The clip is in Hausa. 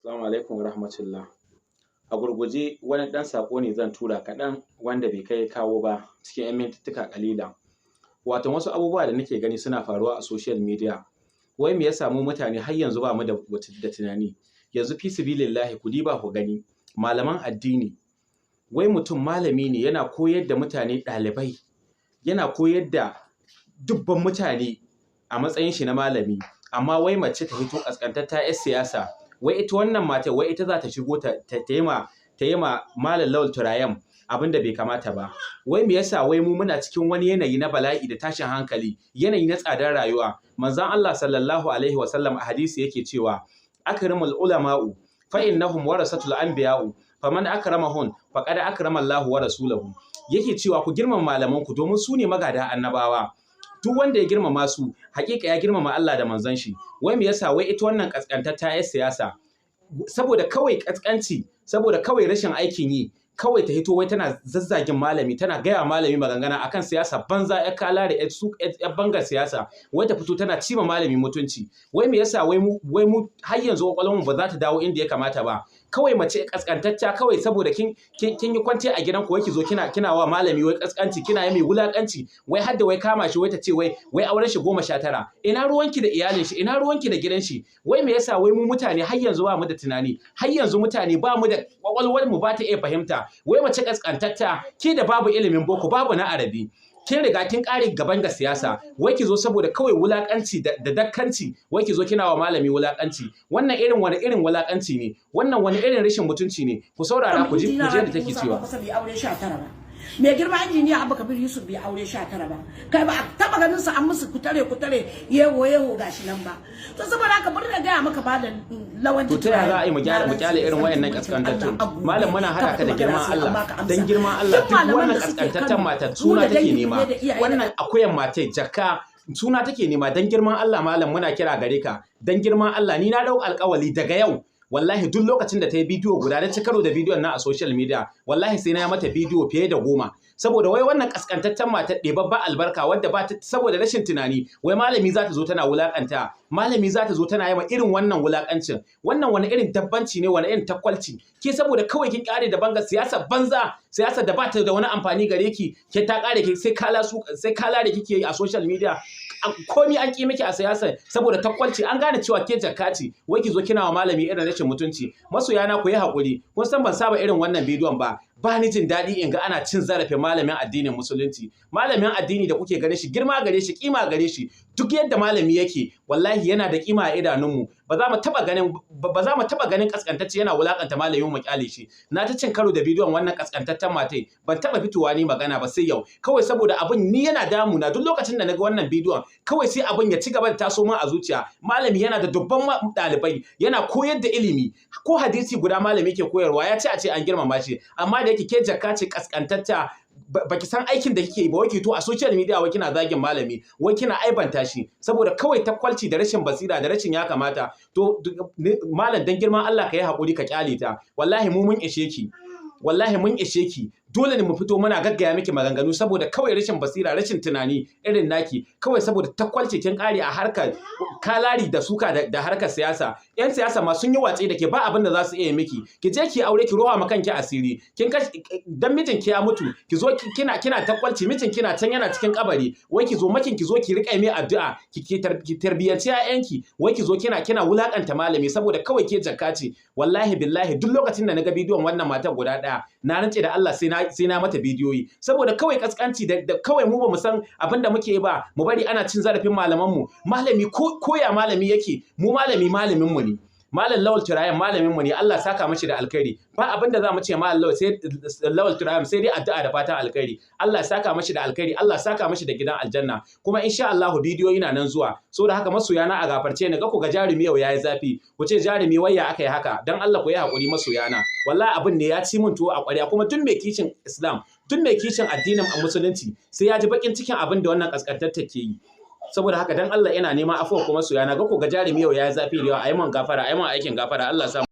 Assalamu alaikum wa rahmatullah. A gurguje, wani ɗan saƙo ne zan tura kaɗan wanda bai kai kawo ba cikin 'yan mintuttuka ƙalilan. Wato wasu abubuwa da nake gani suna faruwa a social media. Wai me ya samu mutane har yanzu ba mu da tunani? Yanzu fi sabilillahi, ku diba ku gani, malaman addini, wai mutum malami ne, yana koyar da mutane, ɗalibai, yana koyar da dubban mutane a matsayin shi na malami, amma wai mace ta fito ƙasƙantatta, 'yar siyasa, wai ita wannan matar, wai ita za ta shigo ta yi ma Malam Lawal Turayam abin da bai kamata ba. Wai me yasa wai mu muna cikin wani yanayi na bala'i da tashin hankali, yanayi na tsadar rayuwa? Manzon Allah sallallahu alaihi wasallam a hadisi yake cewa: "Akrimul ulama'u fa innahum warasatul anbiya'u, faman akramahum faqad akrama Allahu wa rasulahu." Yake cewa ku girmama malamanku domin su ne magada annabawa. Duk wanda ya girmama su, hakika ya girmama Allah da manzon shi. Wai me yasa wai ita wannan kaskantatta 'yar siyasa, saboda kawai kaskanci, saboda kawai rashin aikin yi, kawai ta hito wai tana zazzagin malami, tana gaya malami maganganu akan siyasa banza, ya kala da su ya bangar siyasa, wai ta fito tana cima malami mutunci? Wai me yasa wai mu har yanzu kwakwalwarmu ba za ta dawo inda ya kamata ba? Kawai mace kaskantacca, kawai saboda kin yi kwance a gidan ku, wai ki zo kina wa malami wai kaskanci, kina yi mai wulakanci, wai har da wai kama shi, wai ta ce wai auren shi 19. Ina ruwanki da iyalin shi? Ina ruwanki da gidan shi? Wai me yasa wai mu mutane har yanzu ba mu da tunani? Har yanzu mutane ba mu da kwakwalwar mu ba ta iya fahimta. Wai mace kaskantatta, ke da babu ilimin boko, babu na arabi, kin riga kin kare gaban ga siyasa, wai ki zo saboda kawai wulakanci da dakkanci, wai ki zo kina wa malami wulakanci. Wannan irin wani irin wulakanci ne? Wannan wani irin rashin mutunci ne? Ku saurara ku ji, ku je da take cewa. Bai aure 19 ba. Mai girma Injiniya Abba Kabir Yusuf bai aure 19 ba. Kai, ba a taba ganin sa an musu kutare kutare, yewo yewo, gashi nan ba. To saboda haka, bari na gaya maka ba da lawan. To ta yaya za a yi mu gyara, mu kyale irin wayannan kaskantattun? Malam, muna hada ka da girman Allah, dan girman Allah, duk wannan kaskantattun matar suna take nema, wannan akuyan matai jakka suna take nema. Dan girman Allah, malam, muna kira gare ka, dan girman Allah. Ni na dau alƙawali, daga yau, wallahi, duk lokacin da ta yi bidiyo guda na ci karo da bidiyon nan a social media, wallahi sai na yi mata bidiyo fiye da 10. Saboda wai wannan kaskantaccen matar ɗebabba albarka, wadda ba ta, saboda rashin tunani, wai malami za ta zo tana wulakanta, malami za ta zo tana yi ma irin wannan wulakancin. Wannan wani irin dabbanci ne? Wani irin takwalci? Ke saboda kawai kin kare da banga siyasa banza, siyasa da ba ta da wani amfani gare ki, ke ta kare ki sai kala su sai kala da kike yi a social media. Komi an ki miki a siyasa saboda takwalci, an gane cewa ke jakka ce, wai ki zo kina wa malami irin rashin mutunci. Masoyana, ku yi hakuri, kun san ban saba irin wannan bidiyon ba. Ba ni jin daɗi in ga ana cin zarafin malamin addinin Musulunci. Malamin addini da kuke gane shi, girma gare shi, kima gare shi. Duk yadda malami yake, wallahi yana da kima a idanunmu. Ba za mu taba ganin kaskantacce yana wulakanta malamin mu kyale shi. Na ta cin karo da bidiyon wannan kaskantaccen matai, ban taba fitowa ni magana ba sai yau, kawai saboda abin ni yana damuna. Duk lokacin da naga wannan bidiyon, kawai sai abin ya ci gaba da taso min a zuciya. Malami yana da dubban ɗalibai, yana koyar da ilimi. Ko hadisi guda malami ke koyarwa, ya ce a ce an girmama shi. Amma da yake ke jakka ce kaskantacca, baki san aikin da kike yi ba, wai to a social media wai kina zagin malami, wai kina aibanta shi, saboda kawai takwalci da rashin basira da rashin ya kamata. To malam, dan girman Allah ka yi hakuri ka kyale ta. Wallahi mu mun ishe ki, wallahi mun ishe ki. Dole ne mu fito muna gaggaya miki maganganu saboda kawai rashin basira, rashin tunani irin naki, kawai saboda takwalce, kin kare a harkar kalari da suka da harkar siyasa. Yan siyasa ma sun yi watsi da ke, ba abin da za su iya miki. Ki je ki aure, ki rowa ma kanki asiri. Kin dan mijin ki ya mutu, ki zo kina takwalci. Mijin kina can yana cikin kabari, wai ki zo makin ki zo ki rika mai addu'a, ki tarbiyyanci ƴaƴanki, wai ki zo kina wulakanta malami saboda kawai ke jakka ce. Wallahi billahi, duk lokacin da naga bidiyon wannan matar guda ɗaya, na rantse da Allah sai na mata bidiyoyi, saboda kawai kaskanci da kawai mu ba mu san abin da muke ba, mu bari ana cin zarafin malaman mu. Malami, ko koya malami yake, mu malami malamin mu ne. Malam Lawal Turayen malamin mu ne, Allah saka mashi da alkhairi. Ba abin da za mu ce Malam Lawal sai Lawal Turayen, sai dai addu'a da fatan alkhairi. Allah saka mashi da alkhairi, Allah saka mashi da gidan aljanna. Kuma insha Allah bidiyoyi na nan zuwa. Saboda haka masoyana, a gafarce ni, ga ku ga jarumi yau yayi zafi. Ku ce jarumi wayya aka yi haka? Dan Allah ku yi hakuri masoyana. Wallahi abin ne ya ci mun tuwo a ƙwarya, kuma duk mai kishin Islam, duk mai kishin addinin Musulunci sai ya ji bakin cikin abin da wannan kaskantar ke yi. Saboda haka, dan Allah ina neman afuwa kuma masoyana, ga ku ga jarumi yau yayi zafi da yawa, ayi mun gafara, ayi mun aikin gafara. Allah sa